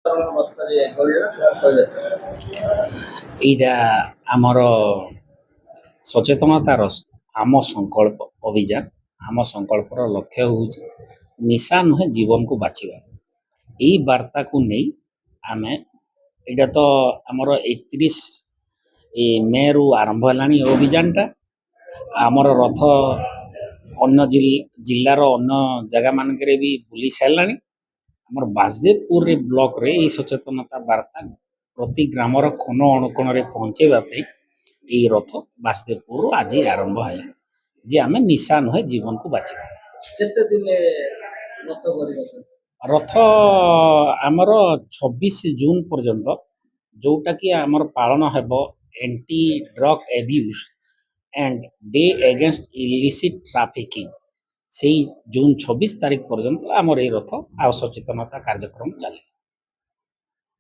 ରଥରେ ଗଡ଼ିଲା, କଣ କହିବେ ସାର୍? ଏଇଟା ଆମର ସଚେତନତାର ଆମ ସଂକଳ୍ପ ଅଭିଯାନ। ଆମ ସଂକଳ୍ପର ଲକ୍ଷ୍ୟ ହେଉଛି ନିଶା ନୁହେଁ, ଜୀବନକୁ ବାଛିବା। ଏଇ ବାର୍ତ୍ତାକୁ ନେଇ ଆମେ ଏଇଟା ତ ଆମର 31 ଏ ମେରୁ ଆରମ୍ଭ ହେଲାଣି ଏ ଅଭିଯାନଟା। ଆମର ରଥ ଅନ୍ୟ ଜିଲ୍ଲାର ଅନ୍ୟ ଜାଗାମାନଙ୍କରେ ବି ବୁଲି ସାରିଲାଣି। ଆମର ବାସୁଦେବପୁରରେ ବ୍ଲକରେ ଏଇ ସଚେତନତା ବାର୍ତ୍ତା ପ୍ରତି ଗ୍ରାମର କୋଣ ଅନୁକୋଣରେ ପହଞ୍ଚେଇବା ପାଇଁ ଏଇ ରଥ ବାସୁଦେବପୁରରୁ ଆଜି ଆରମ୍ଭ ହେଲା ଯେ ଆମେ ନିଶା ନୁହେଁ, ଜୀବନକୁ ବାଛିବା। କେତେ ଦିନ ରଥ ଗଡ଼ିବ ସାର୍? ରଥ ଆମର 26 ଜୁନ ପର୍ଯ୍ୟନ୍ତ, ଯୋଉଟାକି ଆମର ପାଳନ ହେବ Anti Drug Abuse and Day Against Illicit Trafficking, ସେଇ ଜୁନ 26 ତାରିଖ ପର୍ଯ୍ୟନ୍ତ ଆମର ଏଇ ରଥ ଆଉ ସଚେତନତା କାର୍ଯ୍ୟକ୍ରମ ଚାଲିବ।